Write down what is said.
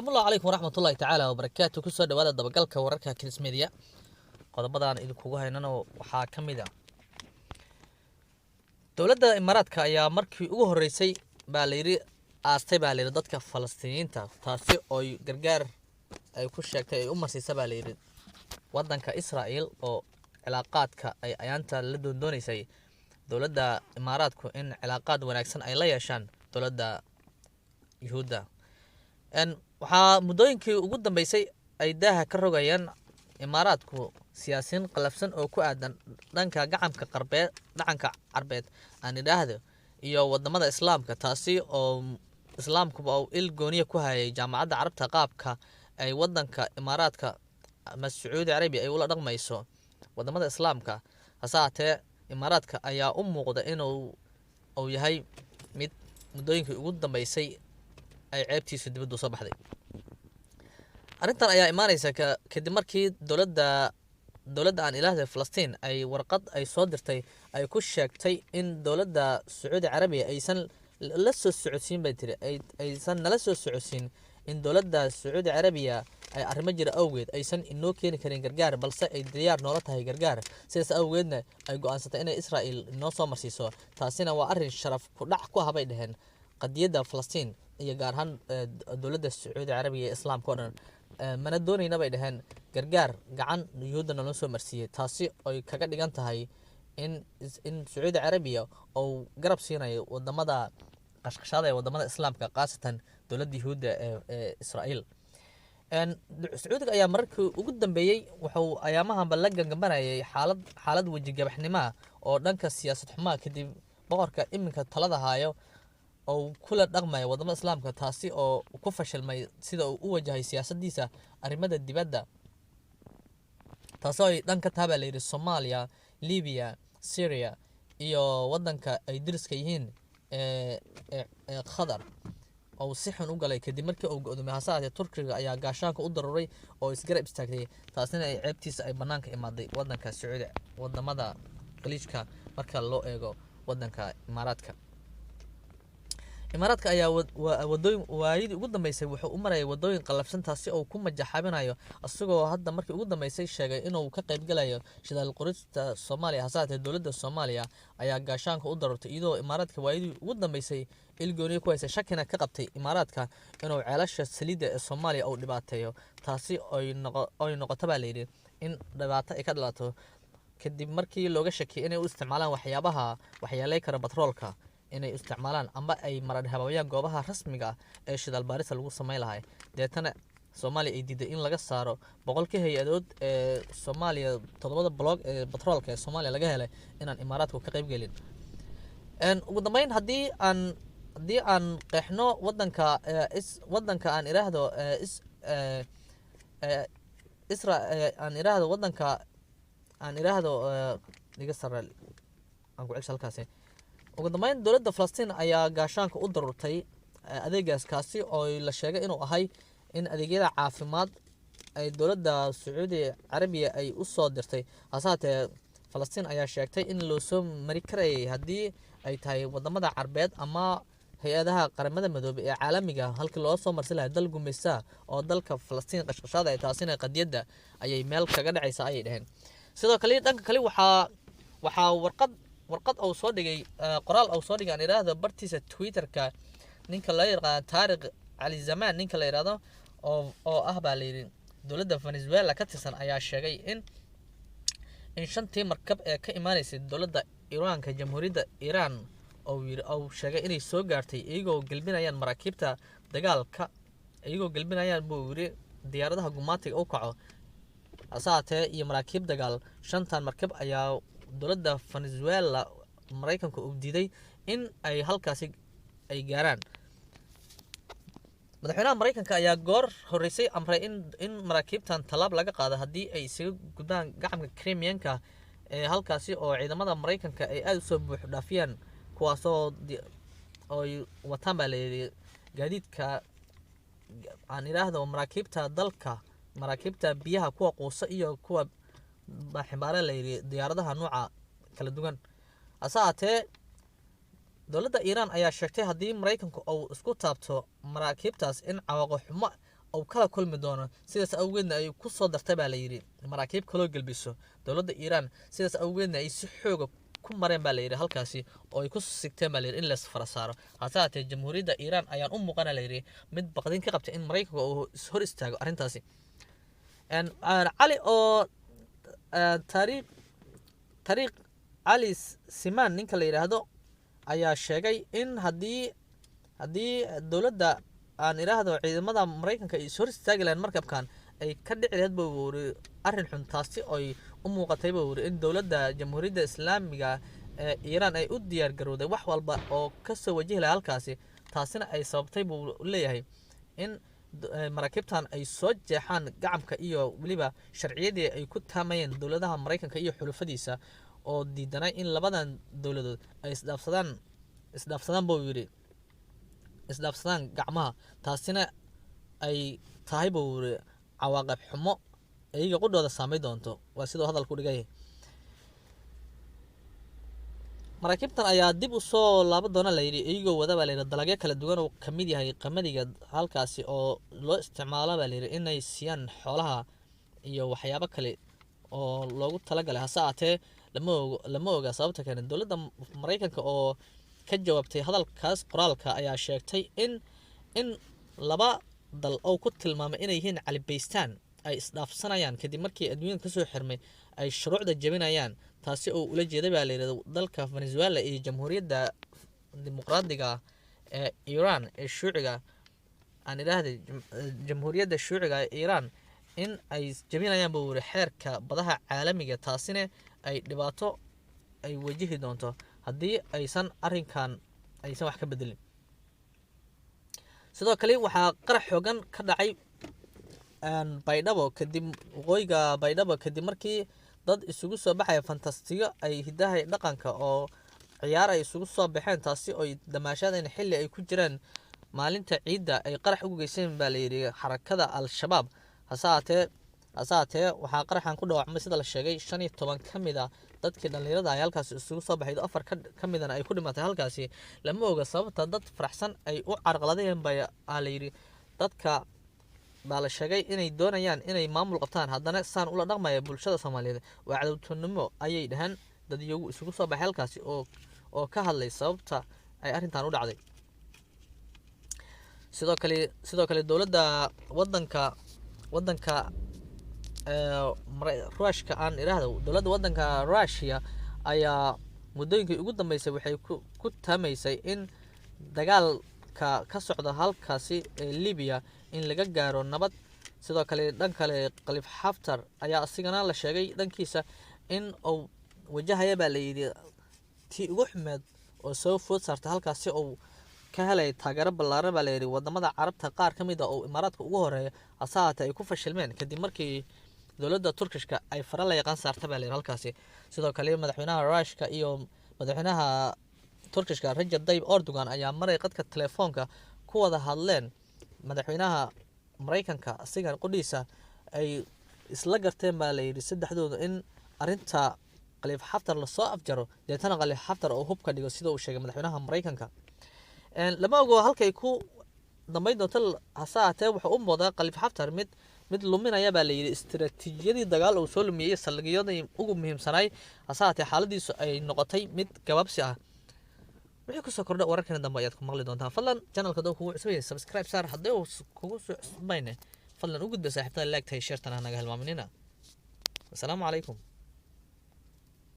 Asalaamuallahu calaykum waraxmatullahi tacaala wabarakaatu. Kusoo dhawaada dabagalka wararka Kiris Media. Qodobadan idinkugu haynana waxaa ka mid a: dowladda Imaaraadka ayaa markii ugu horeysay baa layidhi aastay baa layidhi dadka Falastiiniyiinta, taasi ooy gargaar ay ku sheegtay ay u marsiisa baa layidhi wadanka Israel, oo cilaaqaadka ay ayaanta la doondooneysay dowladda Imaaraadku in cilaaqaad wanaagsan ay la yeeshaan dowladda Yuhuudda. Waxaa muddooyinkii ugu dambeysay ay daaha ka rogayaan Imaaraadku siyaasiyiin qalafsan oo ku aadan dhanka gacanka qarbeed, dhacanka Carbeed aan idhaahdo, iyo wadamada Islaamka, taasi oo Islaamkuba uu il gooniya ku hayay Jaamacadda Carabta qaabka ay wadanka Imaaraadka ama Sacuudi Carabiya ay ula dhaqmayso wadamada Islaamka. Hase haatee Imaaraadka ayaa u muuqda inuu uu yahay mid muddooyinkii ugu dambeysay ay ceebtiisu dibadda usoo baxday. Arrintan ayaa imaaneysa kadib markii dowladda aan ilaahda Falastiin ay warqad ay soo dirtay ay ku sheegtay in dowladda Sacuudi Carabiya aysan la soo socodsiin bay tiri, aysan nala soo socodsiin in dowladda Sacuudi Carabiya ay arrimo jira awgeed aysan inoo keeni karin gargaar, balse ay diyaar noola tahay gargaar. Sidaas awgeedna ay go-aansatay inay Israel inoo soo marsiiso. Taasina waa arrin sharaf ku dhac ku ah bay dhaheen qadiyadda Falastiin iyo gaar ahaan dowladda Sacuudi Carabiya ee Islaamka oo dhan. Mana doonayna bay dhaheen gargaar gacan Yuhuudda naloo soo marsiiyey, taasi oy kaga dhigan tahay in Sacuudi Carabiya uu garab siinayo wadamada qashqashaada ee wadamada Islaamka, khaasatan dowladda Yuhuudda ee Israel. Sacuudiga ayaa mararkii ugu dambeeyey wuxuu ayaamahanba la gangambanayay xaalad wejigabaxnimoa oo dhanka siyaasad xumaa, kadib boqorka iminka talada haayo oo kula dhaqmaya wadamada Islaamka, taasi oo ku fashilmay sida uu u wajahay siyaasadiisa arrimada dibadda, taasoo ay dhan ka taha baa layidhi Soomaaliya, Libiya, Syria iyo wadanka ay deriska yihiin ee Qatar oo si xun u galay kadib markii uu go'doomiyay. Hase ahaatee Turkiga ayaa gaashaanka u daruuray oo isgarab istaagtay, taasina ay ceebtiisa ay banaanka imaaday wadanka Sacuudi, wadamada Khaliijka. Marka loo eego wadanka Imaaraadka, Imaaraadka ayaa wadooyin waayadii ugu dambeysay wuxuu u marayay wadooyin qallafsan, taasi oo ku majaxaabinayo, isagoo hadda markii ugu dambeysay sheegay inuu ka qaybgalayo shidaal qorista Soomaaliya. Hase haatee dowladda Soomaaliya ayaa gaashaanka u darartay, iyadoo Imaaraadka waayadii ugu dambeysay ilgooniya ku haysay, shakina ka qabtay Imaaraadka inuu ceelasha saliidda ee Soomaaliya uu dhibaateeyo, taasi oy noqoto baa layidhi in dhibaato ay ka dhalato kadib markii looga shakiyay inay u isticmaalaan waxyaabaha waxyeelay kara batroolka inay isticmaalaan ama ay marar habaabiyaan goobaha rasmiga ah ee shidaal baarista lagu sameyn lahay. Deetana Soomaaliya ay diiday in laga saaro 100-kii hay-adood ee Soomaaliya, toddobada block ee batroolka ee Soomaaliya laga helay, inaan Imaaraadku ka qayb gelin. Ugu dambeyn, haddii aan qeexno wadanka is wadanka aan iraahdo is isra aan iraahdo wadanka aan iraahdo iga sare aan ku celsha halkaasi. Ugu dambeyn, dowladda Falastiin ayaa gaashaanka u darurtay adeegaas, kaasi oo la sheegay inuu ahay in adeegyada caafimaad ay dowladda Sacuudi Carabiya ay u soo dirtay. Hase haatee Falastiin ayaa sheegtay in loo soo mari karayay haddii ay tahay wadamada Carbeed ama hay-adaha Qaramada Midoobay ee caalamiga, halkii loo soo marsi lahay dal gumaysta oo dalka Falastiin qashqashaada, taasina qadiyadda ayay meel kaga dhacaysa ayay dhaheen. Sidoo kale, dhanka kale, waxaa warqad uu soo dhigay, qoraal uu soo dhigay aan idhaahdo, bartiisa Twitterka ninka loo yaqaan Taariq Cali Zamaan, ninka la yidhaahdo oo ah baa layidhi dowladda Venezuela ka tirsan, ayaa sheegay in shantii markab ee ka imaaneysay dowladda Iiraanka, Jamhuuriyadda Iiraan, uu yiri uu sheegay inay soo gaartay iyagoo gelbinayaan maraakiibta dagaalka, iyagoo gelbinayaan buu yiri diyaaradaha gumaatiga u kaco, hase haatee iyo maraakiib dagaal. Shantan markab ayaa dowladda Venezuela Maraykanka uu diiday in ay halkaasi ay gaaraan. Madaxweynaha Maraykanka ayaa goor horeysay amray in maraakiibtan tallaab laga qaado haddii ay isaga gudbaan gacanka Crimeanka ee halkaasi oo ciidamada Maraykanka ay aada usoo buux dhaafiyaan, kuwaasoo oy wataan baa layidhi gaadiidka aan idhaahdo maraakiibta dalka, maraakiibta biyaha kuwa quusa iyo kuwa ximbaare layidhi diyaaradaha nooca kala duwan. Hase haatee dowladda Iiraan ayaa sheegtay haddii Maraykanku uu isku taabto maraakiibtaas in cawaaqo xumo uu kala kulmi doono. Sidaas awgeedna ay ku soo dartay baa la yidhi maraakiib kaloo gelbiso dowladda Iiraan. Sidaas awgeedna ay si xooga ku mareen baa la yidhi halkaasi oo ay ku sigteen baa la yidhi in lays fara saaro. Hase haatee jamhuuriyadda Iiraan ayaan u muuqana la yidhi mid baqdin ka qabtay in Maraykanka uu hor istaago arrintaasi. Cali oo Taariikh Cali Simaan ninka la yidhaahdo ayaa sheegay in haddii dowladda aan idhaahdo ciidamada Maraykanka ay is hor istaagi lahayn markabkan ay ka dhici lahayd buu wuri arrin xun, taasi oy u muuqatay buu wuri in dowladda jamhuuriyadda islaamiga ee Iiraan ay u diyaar garowday wax walba oo kasoo wajihi lahaa halkaasi, taasina ay sababtay buu leeyahay in maraakiibtan ay soo jeexaan gacamka iyo weliba sharciyadii ay ku taamayeen dowladaha Maraykanka iyo xulufadiisa oo diidanay in labadan dowladood ay isdhaafsadaan buu yidhi isdhaafsadaan gacmaha, taasina ay tahay buu yidhi cawaaqib xumo iyaga qudhooda saamay doonto, waa siduu hadalku dhigay. Maraakiibtan ayaa dib u soo laaban doona la yidhi iyagoo wada baa la yidhi dalagyo kala duwan oo ka mid yahay qamadiga halkaasi oo loo isticmaalo baa la yidhi inay siiyaan xoolaha iyo waxyaabo kale oo loogu talagalay. Hase ahaatee lama oga sababta keenay. Dowladda Maraykanka oo ka jawaabtay hadalkaas qoraalka ayaa sheegtay in laba dal oo ku tilmaamay inay yihiin calibaystaan ay isdhaafsanayaan kadib markii adduunyada kasoo xirmay ay shuruucda jebinayaan, taasi oo ula jeeday baa la yidhi dalka Venezuela iyo jamhuuriyadda dimuqraadiga ee Iiraan ee shuuciga aan idhaahday jamhuuriyadda shuuciga ee Iiraan in ay jebinayaan buu yiri xeerka badaha caalamiga, taasina ay dhibaato ay wajihi doonto haddii aysan arrinkan aysan wax ka bedelin. Sidoo kale waxaa qarax xoogan ka dhacay Baydhabo kadib waqooyiga Baydhabo kadib markii dad isugu soo baxaya fantastiyo ay hidaha iyo dhaqanka oo ciyaar ay isugu soo baxeen, taasi oo damaashaadeen xilli ay ku jiraan maalinta ciidda ay qarax ugu geysteen baa la yidhi xarakada Al-Shabaab. Hase haatee waxaa qaraxan ku dhaawacmay sida la sheegay 15 ka mid ah dadkii dhalinyarada ay halkaasi isugu soo baxay, 4 ka midana ay ku dhimatay halkaasi. Lama oga sababta dad faraxsan ay u carqaladeen baa la yidhi dadka baa la sheegay inay doonayaan inay maamul qabtaan, haddana saan ula dhaqmaya bulshada Soomaaliyeed waa cadowtinimo ayay dhaheen dad iyagu isugu soo baxay halkaasi oo ka hadlay sababta ay arrintan u dhacday. Sidoo kale dowladda wadanka Ruushka aan idhaahdo dowladda wadanka Russia ayaa muddooyinkii ugu dambeysay waxay ku taamaysay in dagaalka ka socda halkaasi ee Libya in laga gaaro nabad. Sidoo kale dhan kale Khaliif Xaftar ayaa asigana la sheegay dhankiisa in uu wajahaya baa la yidhi tii ugu xumeed oo soo food saartay halkaasi oo ka helay taageero ballaaran baa la yidhi wadamada Carabta qaar ka mid ah oo Imaaraadka ugu horeeya, hase haatee ay ku fashilmeen kadib markii dowladda Turkishka ay fara la yaqaan saartay baa la yidhi halkaasi. Sidoo kale madaxweynaha Ruushka iyo madaxweynaha Turkishka Recep Tayyip Erdogan ayaa maray qadka telefoonka ku wada hadleen madaxweynaha Maraykanka asigan qudhiisa ay isla garteen baa la yidhi saddexdooda in arrinta Khaliif Xaftar lasoo afjaro, deetana Khaliif Xaftar oo hubka dhigo sida uu sheegay madaxweynaha Maraykanka. Lama ogo halkay ku dambeyn doonto, hase haatee wuxuu u muuqdaa Khaliif Xaftar mid luminaya baa la yidhi istiraatiijiyadii dagaal uu soo lumiyey saldhigyadii ugu muhiimsanaay, hase haatee xaaladiisu ay noqotay mid gabaabsi ah. Wixii kusoo kordha wararkana dambe ayaad ku maqli doontaan. Fadlan channelka hadduu kugu cusub yahay subscribe saar, haddii uu kugu soo cusbayne fadlan u gudba saaxiibtada, like tahay, share-tana hanaga hilmaaminina. Assalaamu calaykum.